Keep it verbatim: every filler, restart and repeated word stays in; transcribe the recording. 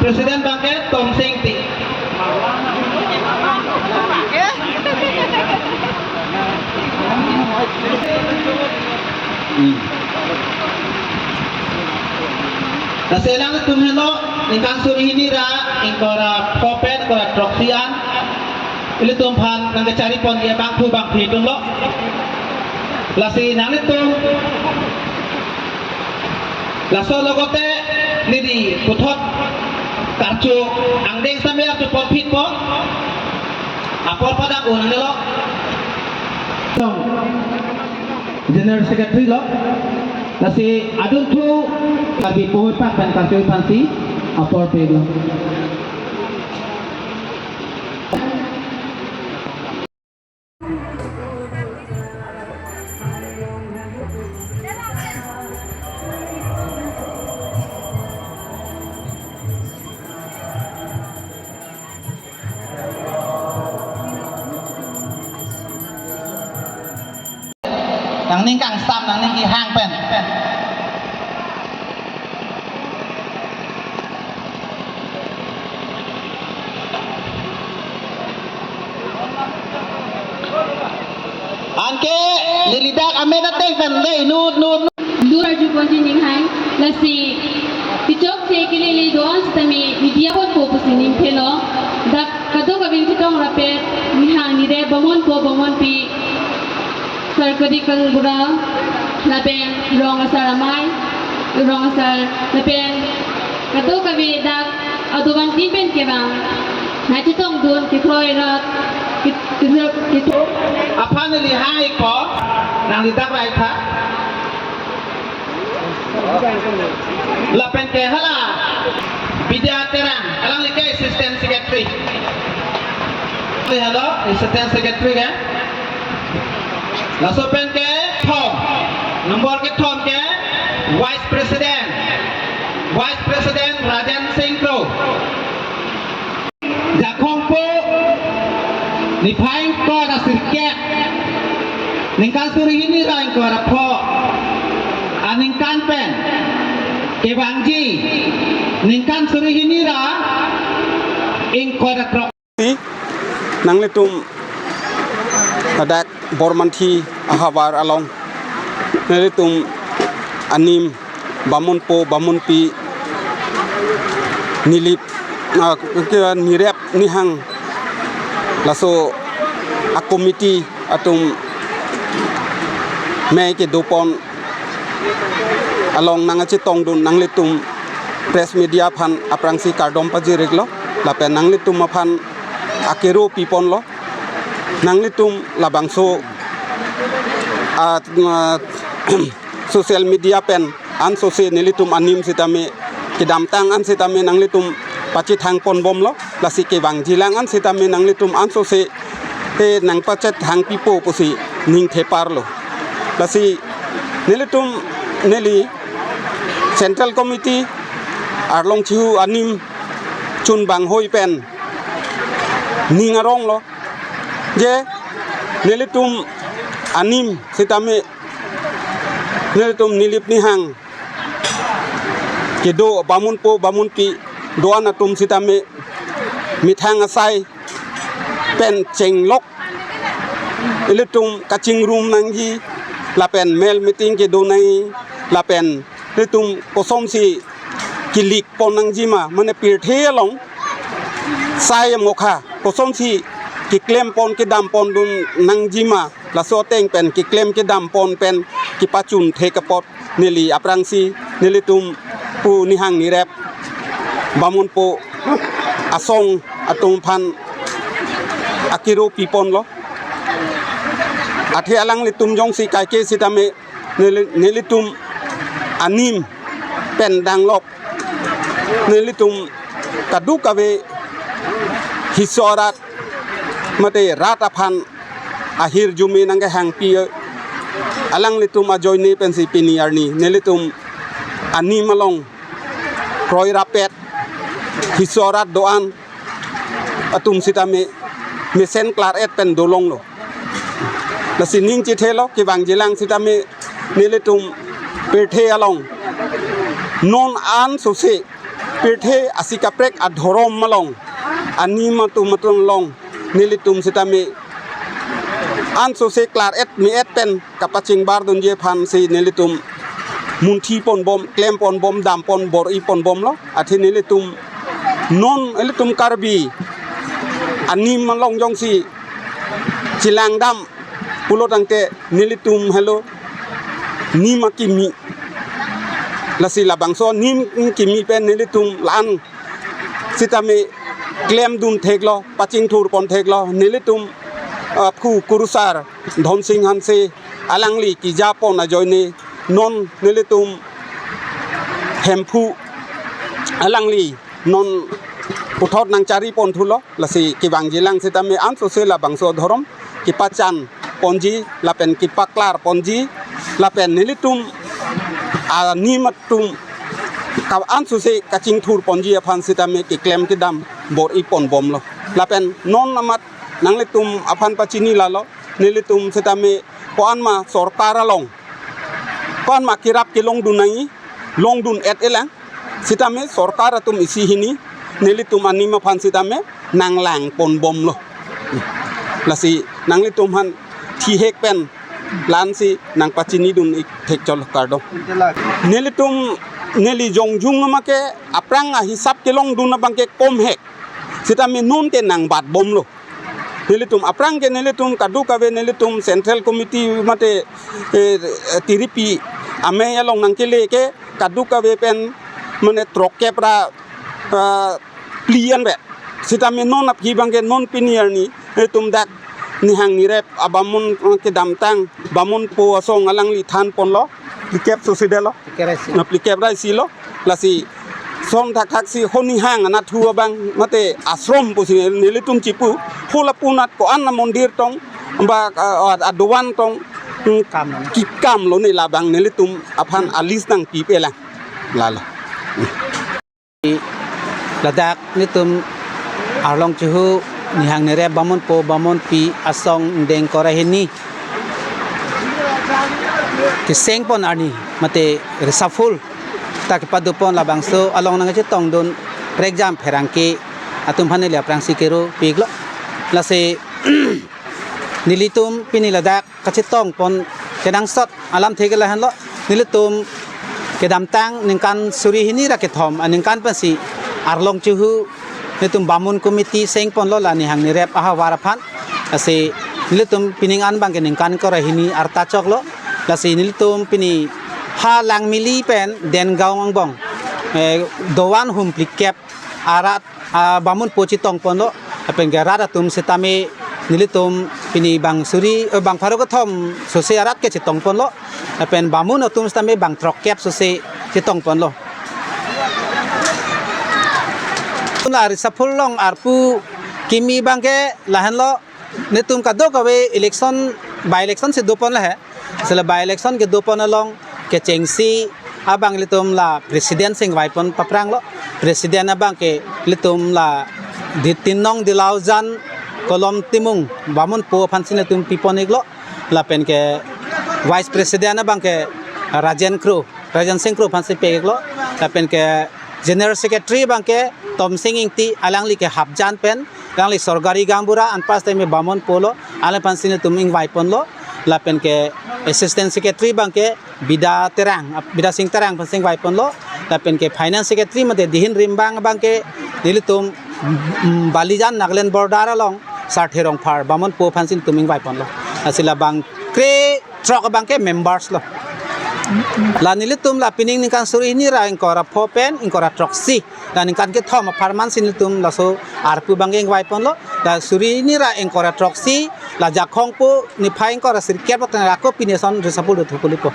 President abangke Tomsing Ingti. Hmm. Lasi nangtum helo, ningkan suri hini ra ingkoi ra pho pen ingkoi ra throksi an ilitum aphan nangkachari ponji abangphu bangphi atumlo. Lasi nanglitum laso logote neli puthot karcho angdeng sitame archo ponphitpo. Apor padang un nangnelo. General Secretary lo. Lasi adunthu Karbi Puhoi Pak pen karcho aphansi apor pilo. Nangning kangsam, nangning kehang pen. Anke neli dak amen ateng pen le inut nut. Lur arju ponji ninghang, lasi kechokche kelele do-an sitame media ponpo pusi ningthelo. Dak kadokave chetong rapet, ninghang nirep bamonpo bamonpi, Sarkari Kangbura, lapen rong asar amei, rong asar, lapen kadokave dak adovan tin pen kevang nangchetongdun, kethroi rat, ke, ke, ke, aphan neli hang-ikpo, nangli dak rai tha. Lapen ke hala Bidya Terang, alangli ke Assistant Secretary. Halo, Assistant Secretary ke. Laso pen kethom, nombor kethom ke Vice President, Vice President Rajen Sing Kro. Jakhong po niphai ingkoi ra sirkep, ningkan suri hini ra ingkoi ra pho aningkan pen kevangji, ningkan suri hini ra ingkoi ra throk. Nanglitum ladak Bormanthi ahavar along nelitum anim bamonpo bamonpi nilip, ah, ke nirep ninghang laso a-committee atum mei kedopon along nangkachetongdun nanglitum press media aphan aphrangsi kardom pajir-iklo, lapen nanglitum aphan akero piponlo. Nanglitum labangso, ah, ah, social media pen ansose nelitum anim sitame kedamtang an sitame nanglitum pachethang ponbomlo, lasi kevangjilang an sitame nanglitum ansose he nangpachethang pipo pusi ningtheparlo. Lasi nelitum neli Central Committee arlong chihu anim chun banghoi pen ning aronglo je nelitum anim sitame nelitum nilip ninghang kedo bamonpo bamonpi do-an atum sitame methang asai pen chenglok ilitum kachingrum nangji lapen mel meeting kedo nangji lapen ilitum kosonsi kelik pon nangjima, mane pirthe along sai mokha kosonsi keklem pon kedam pondun nangjima, laso ateng pen keklem kedam pon pen kepachun thek apot neli aphrangsi nelitum pu ninghang nirep bamonpo asong atum aphan akero piponlo. Athe alanglitum jongsi kaike sitame neli, nelitum anim pen danglok nelitum kadokave hiso arat mate rat aphan ahirjume nangkehangpi alanglitum ajoine pensi pini arni nelitum anim along kroi rapet hiso arat do-an atum sitame mesen klar-et pen dolonglo. Lasi ning chethelo kevangjilang sitame nelitum pirthe along non ansose Pirthe asi kaprek adhorom along, anim atum atum along, nelitum sitame ansose klar-et me-et pen kapachingbardunji aphansi nelitum munthi ponbom, klem ponbom, dam pon bor-i ponbomlo. Athe nelitum non ilitum Karbi anim along jongsi chelangdam pulo tangte nelitum helo nim akimi. Lasi labangso nim kimi pen nelitum la-an sitame klemdun theklo, pachingthur pon theklo, nelitum, ah, phu kurusar Dhonsing Hanse alangli keja pon ajoine non nelitum Hemphu alangli non puthot nangchari pon thulo. Lasi kevangjilang sitame ansose labangso adhorom kepachan ponji lapen kepaklar ponji lapen nelitum anim atum ka ansose kachingthur ponji aphan sitame keklem kedam bor-i ponbomlo. Lapen non amat nanglitum aphan pachini lalo, nelitum sitame ko-anma sorkar along, ko-anma kerap kelongdun nangji, longdun-et-elang. Sitame sorkar atum isi hini nelitum anim aphan sitame nanglang ponbomlo. Lasi nanglitum aphan thihek pen la-ansi nangpachinidun-ik thekchot kardom. Nelitum neli jongjung ama ke aphrang ahisap kelongdun abang ke komhek. Sitame non ke nangbatbomlo. Nelitum aphrang ke nelitum kadokave nelitum Central Committee mate, eh, tiripi amei along nangkele ke kadokave pen mane throkkep ra, ah, phli anvet. Sitame non aphi abang ke non pini arni nelitum dak Nihang Nirep abamun, eh, kedamtang bamunpo asong alangli than ponlo. Phlikep sose detlo. Phlikep ra isi. Na phlikep ra isi lo. Lasi son thakthak si ho Nihang anatthu abang mate ashram pusi nelitum chipu. Ho lapu anat ko-an amondir tong ba, ah, adovan tong, hmm, kam lo. Kekam lo ne labang nelitum aphan a-list nangpipelang. Lalo. Ladak nelitum Arlong Chuhu Nihang Nirep bamunpo bamunpi asong angdeng ingkoi ra hini keseng pon arni mate reshuffle ta kepadopon labangso along nangkachetongdun prekjam pherangke atum aphan neli aphrangsi kero piklo. Lasi nelitum pini ladak kachetong pon kenangsot alamthe ke lahenlo, nelitum kedamtang ningkan suri hini ra kethom aningkan pensi Arlong Chuhu nelitum Bamun Committee seng ponlo la Nihang Nirep ahavar aphan. Lasi nelitum pining an abang ke ningkan ingkoi ra hini arta choklo. Lasi nelitum pini ha Langmili pen Dengaon angbong, eh, dovan hum phlikep arat, ah, bamunpo chetong ponlo. Lapen ke rat atum sitame nelitum pini bang suri, eh, bang pharo kethom sose arat ke chetong ponlo. Lapen bamun atum sitame bang throkkep sose chetong ponlo. La reshuffle along arpu kimi abang ke lahenlo, nelitum kadokave election, by election si dopon lahe. Sela by election kedopon along kechengsi abang ilitum la president si ingvaipon paphranglo. President abang ke ilitum la Di-, Tinong Dilaojan Kolom Timung bamunpo aphansi nelitum pipon-iklo. Lapen ke vice president abang ke Rajen Kro, Rajen Sing Kro aphansi pe-iklo. Lapen ke general secretary abang ke Tomsing Ingti, alangli ke Hapjan pen, alangli sorkari gaonbura, anpas time bamunpo lo, alangli aphansi nelitum ingvaiponlo. Lapen ke assistant secretary abang ke Bida Terang, ap-, Bida Sing Terang aphansi ingvaiponlo. Lapen ke finance secretary mate Dihin Rimbang abang ke nelitum, mm, Balijan Nagaland border along Sarthe Rongphar bamunpo aphansi nelitum ingvaiponlo. Lasi labang krethrok abang ke members lo. La nelitum la pining ningkan suri hini ra ingkoi ra pho pen ingkoi ra throksi, la ningkan kethom apharman si nelitum laso arpu abang ke ingvaiponlo. La suri hini ra ingkoi ra throksi, la Jakhong po niphai ingkoi ra sirkep lo tang ako pini ason reshuffle do thukulipo.